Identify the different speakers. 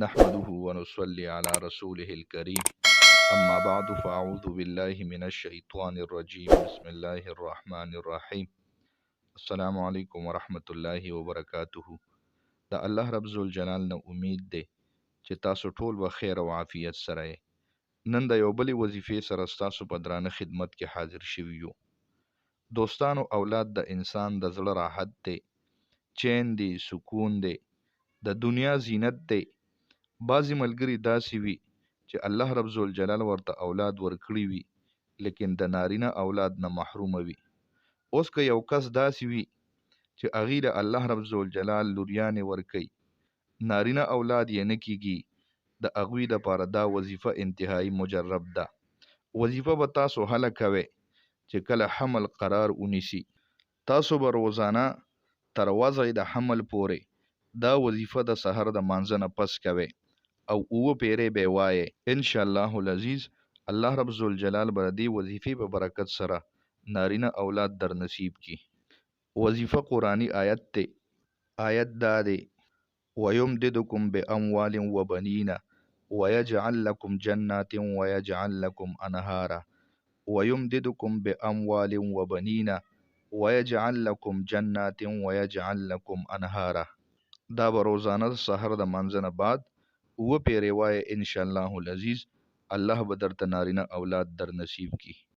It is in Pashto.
Speaker 1: نحمده ونصلي على رسوله الكريم. أما بعد، فأعوذ بالله من الشيطان الرجيم. بسم الله الرحمن الرحيم. السلام علیکم ورحمت الله وبرکاته. د الله رب ذوالجلال نه امید دی چې تاسو ټول به خیر او عافیت سره یې. نن د یو بلې وظیفې سره ستاسو په درانه خدمت کې حاضر شوي یو. دوستانو، اولاد د انسان د زړه راحت دی، چین دی، سکون دی، د دنیا زینت دی. بعضې ملګري داسې وي چې الله رب ذوالجلال ورته اولاد ورکړي وي، لیکن د نارینه اولاد نه محرومه وي. اوس که یو کس داسې وي چې هغې له الله رب ذوالجلال لوریانې ورکوي، نارینه اولاد یې نه کیږي، د هغوی دپاره دا وظیفه انتهایی مجرب ده. وظیفه به تاسو هله کوئ چې کله حمل قرار ونیسي. تاسو به روزانه تر وضع د حمل پورې دا وظیفه د سحر د مانځه نه پس کوئ او 7 پیرې به وایئ. انشاءالله العزیز الله رب ذوالجلال به د دې وظیفې په برکت سره نارینه اولاد در نصیب کړي. وظیفه قرآني آیت دی. آیت دا دی: ویمددکم باموال وبنین ویجعل لکم جنات ویجعل لکم انهارا. ویمددکم باموال وبنین ویجعل لکم جنات ویجعل لکم انهارا. دا به روزانه سحر د مانځه نه بعد 7 پیرې وایې. انشاءالله العزیز الله به درته نارینه اولاد در نصیب کړي.